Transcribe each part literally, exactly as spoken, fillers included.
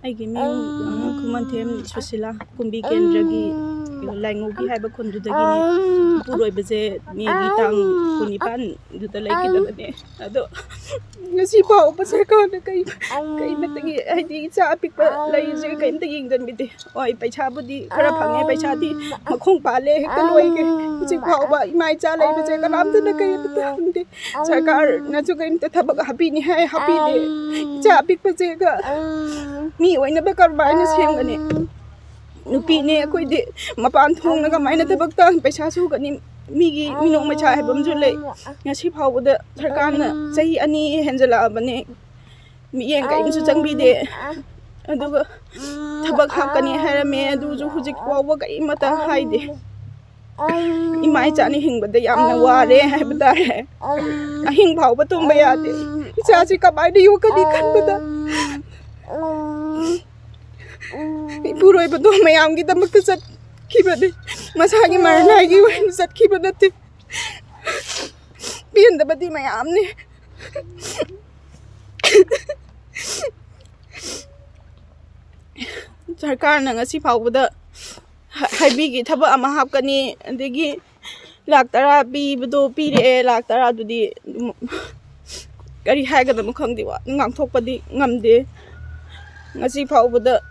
ꯑꯩꯒꯤ ꯃꯤꯡ ꯈꯨꯃꯟꯊꯦꯝ ꯁꯨꯁꯤꯂꯥ, ꯀꯨꯝꯕꯤ ꯀꯦꯟꯗ꯭ꯔꯒꯤ ꯂꯥꯏꯉꯧꯕꯤ ꯍꯥꯏꯕ ꯈꯨꯟꯗꯨꯗꯒꯤꯅꯤ꯫ ꯏꯄꯨꯔꯣꯏꯕꯁꯦ ꯃꯦꯒꯤ ꯇꯥꯡ ꯀꯨꯟꯅꯤꯄꯥꯟꯗꯨꯗ ꯂꯩꯈꯤꯗꯕꯅꯦ꯫ ꯑꯗꯣ ꯉꯁꯤ ꯐꯥꯎꯕ ꯁꯔꯀꯥꯔꯅ ꯀꯩ ꯀꯩꯃꯇꯒꯤ, ꯍꯥꯏꯗꯤ, ꯏꯆꯥ ꯑꯄꯤꯛꯄ ꯂꯩꯔꯤꯁꯦ ꯀꯩꯝꯇ ꯌꯦꯡꯁꯤꯟꯕꯤꯗꯦ꯫ ꯍꯣꯏ, ꯄꯩꯁꯥꯕꯨꯗꯤ ꯈꯔ ꯐꯪꯉꯦ, ꯄꯩꯁꯥꯗꯤ ꯃꯈꯣꯡ ꯄꯥꯜꯂꯦ, ꯍꯦꯛꯇ ꯂꯣꯏꯒꯦ꯫ ꯍꯧꯖꯤꯛ ꯐꯥꯎꯕ ꯏꯃꯥ ꯏꯆꯥ ꯂꯩꯕꯁꯦ ꯀꯅꯥꯝꯇꯅ ꯀꯩꯝꯇ ꯍꯪꯗꯦ꯫ ꯁꯔꯀꯥꯔꯅꯁꯨ ꯀꯩꯝꯇ ꯊꯕꯛ ꯍꯥꯞꯄꯤꯅꯤ ꯍꯥꯏ, ꯍꯥꯞꯄꯤꯗꯦ꯫ ꯏꯆꯥ ꯑꯄꯤꯛꯄꯁꯦꯒ ꯃꯤ ꯑꯣꯏꯅꯕ ꯀꯔꯝꯍꯥꯏꯅ ꯁꯦꯝꯒꯅꯤ? ꯅꯨꯄꯤꯅꯦ ꯑꯩꯈꯣꯏꯗꯤ, ꯃꯄꯥꯟ ꯊꯣꯡꯅ ꯀꯃꯥꯏꯅ ꯊꯕꯛ ꯇꯥꯟ ꯄꯩꯁꯥ ꯁꯨꯒꯅꯤ? ꯃꯤꯒꯤ ꯃꯤꯅꯣꯛ ꯃꯩꯁꯥ ꯍꯥꯏꯕ ꯑꯃꯁꯨ ꯂꯩ꯫ ꯉꯁꯤ ꯐꯥꯎꯕꯗ ꯁꯔꯀꯥꯔꯅ ꯆꯍꯤ ꯑꯅꯤ ꯍꯦꯟꯖꯜꯂꯛꯑꯕꯅꯦ, ꯃꯤꯠꯌꯦꯡ ꯀꯔꯤꯝꯁꯨ ꯆꯪꯕꯤꯗꯦ꯫ ꯑꯗꯨꯒ ꯊꯕꯛ ꯍꯥꯞꯀꯅꯤ ꯍꯥꯏꯔꯝꯃꯦ, ꯑꯗꯨꯁꯨ ꯍꯧꯖꯤꯛ ꯐꯥꯎꯕ ꯀꯔꯤꯃꯠꯇ ꯍꯥꯏꯗꯦ꯫ ꯏꯃꯥ ꯏꯆꯥꯅ ꯍꯤꯡꯕꯗ ꯌꯥꯝꯅ ꯋꯥꯔꯦ ꯍꯥꯏꯕ ꯇꯥꯔꯦ꯫ ꯑꯍꯤꯡ ꯐꯥꯎꯕ ꯇꯨꯝꯕ ꯌꯥꯗꯦ꯫ ꯏꯆꯥꯁꯤ ꯀꯃꯥꯏꯅ ꯌꯣꯛꯀꯅꯤ ꯈꯟꯕꯗ ꯏꯄꯨꯔꯣꯏꯕꯗꯣ ꯃꯌꯥꯝꯒꯤꯗꯃꯛꯇ ꯆꯠꯈꯤꯕꯅꯤ, ꯃꯁꯥꯒꯤ ꯃꯔꯅꯥꯏꯒꯤ ꯑꯣꯏꯅ ꯆꯠꯈꯤꯕ ꯅꯠꯇꯦ꯫ ꯄꯦꯟꯗꯕꯗꯤ ꯃꯌꯥꯝꯅꯤ꯫ ꯁꯔꯀꯥꯔꯅ ꯉꯁꯤ ꯐꯥꯎꯕꯗ ꯍ-, ꯍꯥꯏꯕꯤꯒꯦ, ꯊꯕꯛ ꯑꯃ ꯍꯥꯞꯀꯅꯤ, ꯑꯗꯒꯤ ꯂꯥꯛ ꯇꯔꯥ ꯄꯤꯕꯗꯣ ꯄꯤꯔꯛꯑꯦ꯫ ꯂꯥꯛ ꯇꯔꯥꯗꯨꯗꯤ, ꯎꯝ, ꯀꯔꯤ ꯍꯥꯏꯒꯗꯕꯅꯣ ꯈꯪꯗꯦ, ꯋꯥ ꯉꯥꯡꯊꯣꯛꯄꯗꯤ ꯉꯝꯗꯦ꯫ ꯉꯁꯤ ꯐꯥꯎꯕꯗ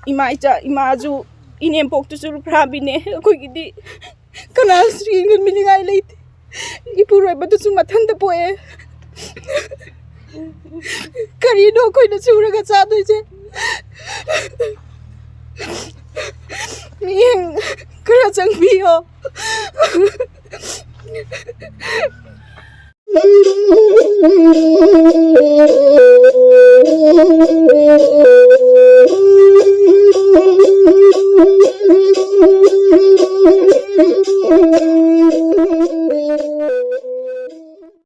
ꯏꯃꯥ ꯏꯆꯥ, ꯏꯃꯥꯁꯨ, ꯏꯅꯦꯝꯄꯣꯛꯇꯨꯁꯨ ꯂꯨꯈ꯭ꯔꯥꯕꯤꯅꯦ꯫ ꯑꯩꯈꯣꯏꯒꯤꯗꯤ ꯀꯅꯥꯁꯨ ꯌꯦꯡꯁꯤꯟꯕꯤꯅꯤꯡꯉꯥꯏ ꯂꯩꯇꯦ꯫ ꯏꯄꯨꯔꯣꯏꯕꯗꯨꯁꯨ ꯃꯊꯟꯇ ꯄꯣꯛꯑꯦ꯫ ꯀꯔꯤꯅꯣ ꯑꯩꯈꯣꯏꯅ ꯁꯨꯔꯒ ꯆꯥꯗꯣꯏꯁꯦ? ꯃꯤꯠꯌꯦꯡ ꯈꯔ ꯆꯪꯕꯤꯌꯣ꯫